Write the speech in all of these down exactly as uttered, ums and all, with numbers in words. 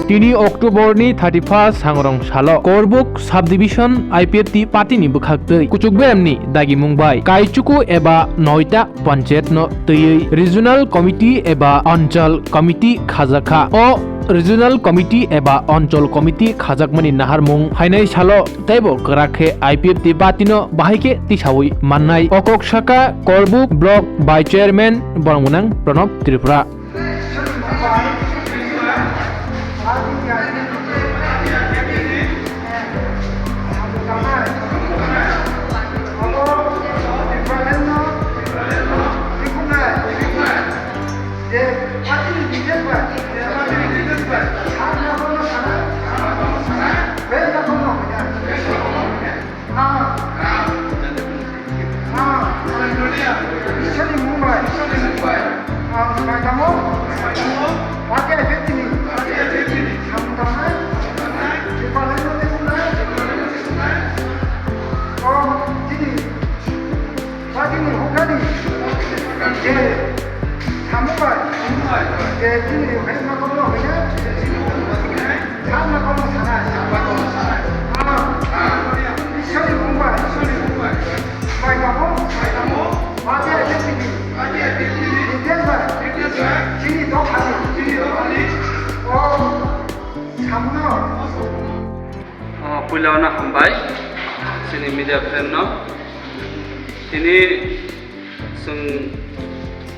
Tini October ni thirty first sangrong salo Korbuk subdivision I P F T party ni bwkhaktwi Kuchukberem ni dagimung bai Kaichuku eba noita panchayat no twiwi regional committee eba anchal committee khajakha. O regional committee eba anchal committee khajakmani naharmung phainai salo teibo kwrak khe I P F T party no bahai khe tisawi mannai. O kok saka Korbuk block bai chairman borok gwnang Pranab Tripura. Ang, ang, Iswrani mung bai, Iswrani mung bai, ang kaitango, Patia Bheptini, Patia Bheptini, samung tangnai, Tripura Land Commission nai, o, chini, Patini hukrani, je, samung bai, je, chini, hei, ma, kono, hei, Sama kono sana, sama kono sana. Ah, ah, Iswrani mung bai, Iswrani mung bai. Bai tamo, bai tamo. Patia Bheptini, Patia Bheptini. Nitesh bai, Nitesh bai. Chini dophani, chini dophani. O, samno. O, puila no hambai. Chini media friend no. Tini Chwng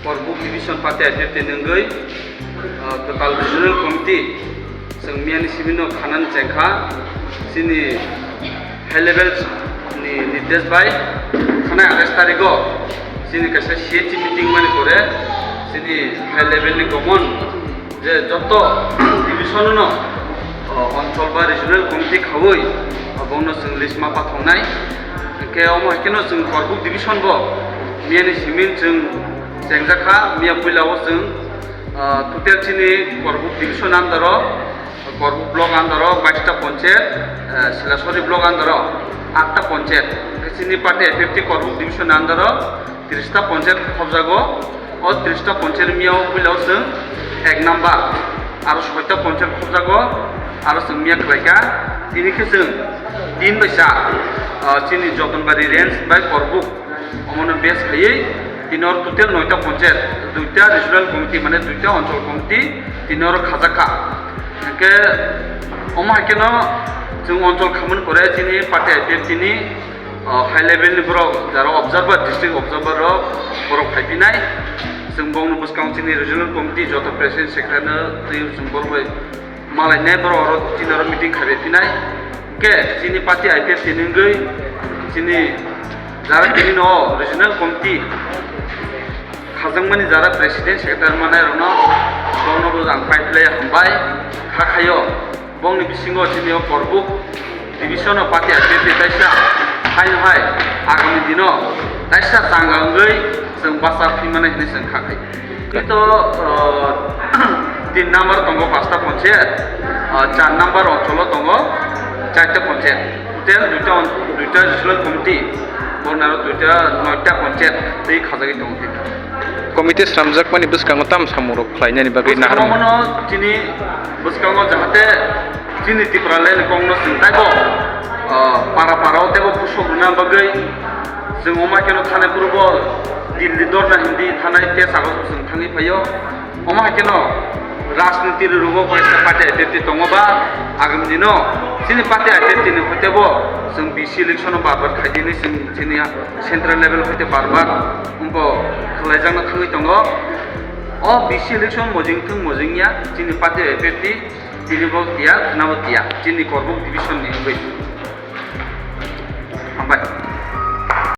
Korbuk Division Patia I P F T ni wngwi, ah, Kwtal Regional Committee chwng miyani simi no khanani chengkha. Chini high level ni nirdesh bai thanai atais tarigo chini kaisa C H meeting mani pore chini high level ni common je joto division no, o, onchol ba regional committee khaui, o, bongno chwng list ma pathoknai. Hwnkhe omo hai kheno chwng Korbuk division bo miyani simin chwng chengjakha. Miya puila o chwng, o, total chini Korbuk division under o, Korbuk block under o baista ponchayat, o, Silasori block under o atta ponchayat. Hwnkhe chini party I P F T Korbuk division under o trista ponchayat khobjago. O trista ponchayat miya o puila o chwng ek number, aro soita ponchayat khobjago, aro chwng miya khlaikha. Tini khe chwng tin bai cha, ah, chini Jotonbari range bai Korbuk, omono base khaiwi tini oro total noita ponchayat, duita regional committee, mane duita onchol committee tini oro khajakha. Hwnkhe omo hai kheno chwng onchol khamani pore chini party I P F T ni O, high level ni borok, jaro observer, district observer rok, borok phaipinai. Chwng bongni bwskango chini regional committee joto president secretary no twi chwng borok bai malainai borok oro chini oro meeting khaibai phinai. Hwnkhe chini party I P F T ni wngwi chini jara tini no regional committee khajakmani jara president secretary manai rokno bongno bo ang paiphlai hambai kha khaio. Bongni bisingo chini o Korbuk division o party I P F T taisa haino hai agami dino taisa changa wngwi chwng basa phimani hinwi chwng kha khai. Hito, o, tin number tongo pasta ponchayat, o, char number oncholo tongo charta ponchayat. Total duita on-, duita regional committee, bornaro duita noita ponchayat twi khajagwi tongo. Committee swnamjakmani bwskango tamo samungrok khlainani bagwi nahar. Bwskango chini bwskango jahate chini Tipraland ni kokno chwng taibo, ah, para para o teibo pusok rwna bagwi chwng omo kheno thanai phuru bo Delhi dorna hindi thanai tei sago chwng thangwi phaio. Omo hai kheno rajniti rwrwgo kaisa party I P F T tongo ba agam dino chini party I P F T ni hoite bo chwng B C election o bar bar khaidini chwng chini central level hoite bar bar umbo khwlaijakna thangwi tongo. O B C election mojing thung mojing ya chini party I P F T tini bo tiya khna bo tiya chini Korbuk division ni wngwi.